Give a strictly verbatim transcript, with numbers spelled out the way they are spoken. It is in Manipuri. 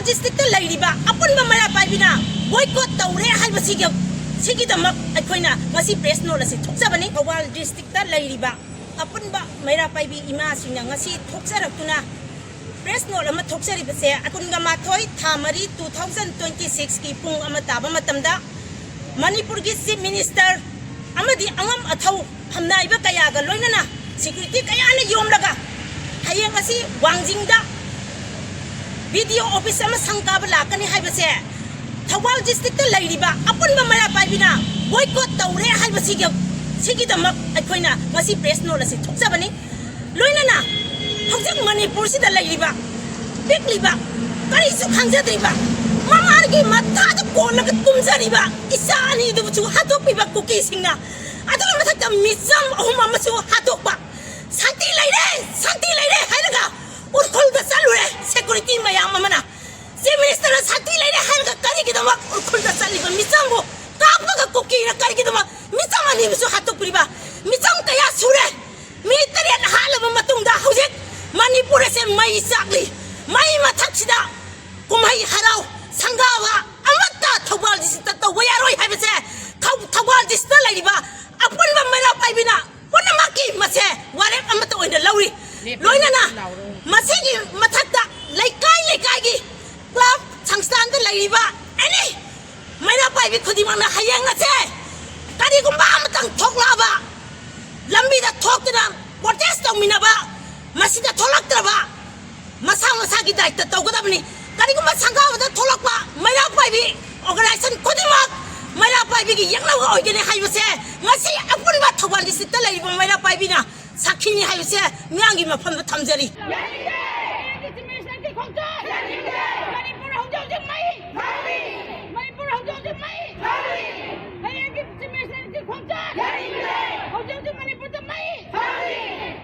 ꯗꯤꯁꯇ꯭ꯔꯤꯛꯇ ꯂꯩꯔꯤꯕ ꯑꯄꯨꯟꯕ ꯃꯩꯔꯥ ꯄꯥꯏꯕꯤꯅ ꯕꯣꯏꯀꯣꯠ ꯇꯧꯔꯦ ꯍꯥꯏꯕꯁꯤꯒꯤ, ꯁꯤꯒꯤꯗꯃꯛ ꯑꯩꯈꯣꯏꯅ ꯉꯁꯤ ꯄ꯭ꯔꯦꯁ ꯅꯣꯠ ꯑꯁꯤ ꯊꯣꯛꯆꯕꯅꯤ꯫ ꯊꯧꯕꯥꯜ ꯗꯤꯁꯇ꯭ꯔꯤꯛꯇ ꯂꯩꯔꯤꯕ ꯑꯄꯨꯟꯕ ꯃꯩꯔꯥ ꯄꯥꯏꯕꯤ ꯏꯃꯥꯁꯤꯡꯅ ꯉꯁꯤ ꯊꯣꯛꯆꯔꯛꯇꯨꯅ ꯄ꯭ꯔꯦꯁ ꯅꯣꯠ ꯑꯃ ꯊꯣꯛꯆꯔꯤꯕꯁꯦ, ꯀꯨꯟꯒ ꯃꯥꯊꯣꯏ ꯊꯥ ꯃꯔꯤ two thousand twenty sixꯀꯤ ꯄꯨꯡ ꯑꯃ ꯇꯥꯕ ꯃꯇꯝꯗ ꯃꯅꯤꯄꯨꯔꯒꯤ ꯆꯤꯐ ꯃꯤꯅꯤꯁꯇꯔ ꯑꯃꯗꯤ ꯑꯉꯝ ꯑꯊꯧ ꯐꯝꯅꯥꯏꯕ ꯀꯌꯥꯒ ꯂꯣꯏꯅꯅ ꯁꯦꯀ꯭ꯌꯨꯔꯤꯇꯤ ꯀꯌꯥꯅ ꯌꯣꯝꯂꯒ ꯍꯌꯦꯡ ꯑꯁꯤ ꯋꯥꯡꯖꯤꯡꯗ ꯕꯤ ꯗꯤ ꯑꯣ ꯑꯣꯐꯤꯁ ꯑꯃ ꯁꯪꯒꯥꯕ ꯂꯥꯛꯀꯅꯤ ꯍꯥꯏꯕꯁꯦ ꯊꯧꯕꯥꯜ ꯗꯤꯁꯇ꯭ꯔꯤꯛꯇ ꯂꯩꯔꯤꯕ ꯑꯄꯨꯟꯕ ꯃꯩꯔꯥ ꯄꯥꯏꯕꯤꯅ ꯕꯣꯏꯀꯣꯠ ꯇꯧꯔꯦ ꯍꯥꯏꯕꯁꯤꯒꯤ, ꯁꯤꯒꯤꯗꯃꯛ ꯑꯩꯈꯣꯏꯅ ꯉꯁꯤ ꯄ꯭ꯔꯦꯁ ꯅꯣꯠ ꯑꯁꯤ ꯊꯣꯛꯆꯕꯅꯤ꯫ ꯂꯣꯏꯅꯅ ꯍꯧꯖꯤꯛ ꯃꯅꯤꯄꯨꯔꯁꯤꯗ ꯂꯩꯔꯤꯕ ꯄꯤꯛꯂꯤꯕ, ꯀꯔꯤꯁꯨ ꯈꯪꯖꯗ꯭ꯔꯤꯕ, ꯃꯃꯥꯒꯤ ꯃꯊꯥꯗ ꯀꯣꯜꯂꯒ ꯇꯨꯝꯖꯔꯤꯕ ꯏꯆꯥ ꯑꯅꯤꯗꯨꯕꯨꯁꯨ ꯍꯥꯠꯇꯣꯛꯄꯤꯕ ꯀꯨꯀꯤꯁꯤꯡꯅ, ꯑꯗꯨꯒꯤ ꯃꯊꯛꯇ ꯃꯤꯆꯝ ꯑꯍꯨꯝ ꯑꯃꯁꯨ ꯍꯥꯠꯇꯣꯛꯄ꯫ ꯁꯥꯟꯇꯤ ꯂꯩꯔꯦ, ꯁꯥꯟꯇꯤ ꯂꯩꯔꯦ ꯍꯥꯏꯔꯒ ꯎꯔꯈꯨꯜꯗ ꯆꯠꯂꯨꯔꯦ ꯁꯦꯀ꯭ꯌꯨꯔꯤꯇꯤ ꯃꯌꯥꯝ ꯑꯃꯅ꯫ ꯆꯤꯐ ꯃꯤꯅꯤꯁꯇꯔꯅ ꯁꯥꯟꯇꯤ ꯂꯩꯔꯦ ꯍꯥꯏꯔꯒ ꯀꯔꯤꯒꯤꯗꯃꯛ ꯎꯔꯈꯨꯜꯗ ꯆꯠꯂꯤꯕ ꯃꯤꯆꯝꯕꯨ ꯀꯥꯞꯄꯒ ꯀꯨꯀꯤꯅ ꯀꯔꯤꯒꯤꯗꯃꯛ ꯃꯤꯆꯝ ꯑꯅꯤꯕꯨꯁꯨ ꯍꯥꯠꯇꯣꯛꯄꯤꯔꯤꯕ? ꯃꯤꯆꯝ ꯀꯌꯥ ꯁꯨꯔꯦ꯫ ꯃꯤ ꯇꯔꯦꯠ ꯍꯥꯠꯂꯕ ꯃꯇꯨꯡꯗ ꯍꯧꯖꯤꯛ ꯃꯅꯤꯄꯨꯔ ꯑꯁꯦ ꯃꯩ ꯆꯥꯛꯂꯤ꯫ ꯃꯩ ꯃꯊꯛꯁꯤꯗ ꯀꯨꯝꯍꯩ ꯍꯔꯥꯎ ꯁꯪꯒꯥꯕ ꯑꯃꯠꯇ ꯊꯧꯕꯥꯜ ꯗꯤꯁꯇ꯭ꯔꯤꯛꯇ ꯇꯧꯕ ꯌꯥꯔꯣꯏ ꯍꯥꯏꯕꯁꯦ ꯊꯧ-, ꯊꯧꯕꯥꯜ ꯗꯤꯁꯇ꯭ꯔꯤꯛꯇ ꯂꯩꯔꯤꯕ ꯑꯄꯨꯟꯕ ꯃꯩꯔꯥ ꯄꯥꯏꯕꯤꯅ ꯄꯨꯝꯅꯃꯛꯀꯤ ꯃꯁꯦ ꯋꯥꯔꯦꯞ ꯑꯃꯠꯇ ꯑꯣꯏꯅ ꯂꯧꯔꯤ꯫ ꯂꯣꯏꯅꯅ ꯃꯁꯤꯒꯤ ꯃꯊꯛꯇ ꯂꯩꯀꯥꯏ ꯂꯩꯀꯥꯏꯒꯤ ꯀ꯭ꯂꯕ ꯁꯪꯁꯊꯥꯟꯗ ꯂꯩꯔꯤꯕ ꯑꯦꯅꯤ ꯃꯩꯔꯥ ꯄꯥꯏꯕꯤ ꯈꯨꯗꯤꯡꯃꯛꯅ ꯍꯌꯦꯡ ꯑꯁꯦ ꯀꯔꯤꯒꯨꯝꯕ ꯑꯃꯇꯪ ꯊꯣꯛꯂꯛꯑꯕ, ꯂꯝꯕꯤꯗ ꯊꯣꯛꯇꯨꯅ ꯄ꯭ꯔꯣꯇꯦꯁ ꯇꯧꯃꯤꯟꯅꯕ, ꯃꯁꯤꯗ ꯊꯣꯛꯂꯛꯇ꯭ꯔꯕ ꯃꯁꯥ ꯃꯁꯥꯒꯤ ꯗꯥꯏꯇ ꯇꯧꯒꯗꯕꯅꯤ꯫ ꯀꯔꯤꯒꯨꯝꯕ ꯁꯪꯒꯥꯕꯗ ꯊꯣꯛꯂꯛꯄ ꯃꯩꯔꯥ ꯄꯥꯏꯕꯤ ꯑꯣꯔꯒꯅꯥꯏꯖꯦꯁꯟ ꯈꯨꯗꯤꯡꯃꯛ ꯃꯩꯔꯥ ꯄꯥꯏꯕꯤꯒꯤ ꯌꯦꯛꯅꯕ ꯑꯣꯏꯒꯅꯤ ꯍꯥꯏꯕꯁꯦ ꯉꯁꯤ ꯑꯄꯨꯟꯕ ꯊꯧꯕꯥꯜ ꯗꯤꯁꯇ꯭ꯔꯤꯛꯇ ꯂꯩꯔꯤꯕ ꯃꯩꯔꯥ ꯄꯥꯏꯕꯤꯅ ꯁꯥꯈꯤꯅꯤ ꯍꯥꯏꯕꯁꯦ ꯃꯤꯌꯥꯝꯒꯤ ꯃꯐꯝꯗ ꯊꯝꯖꯔꯤ꯫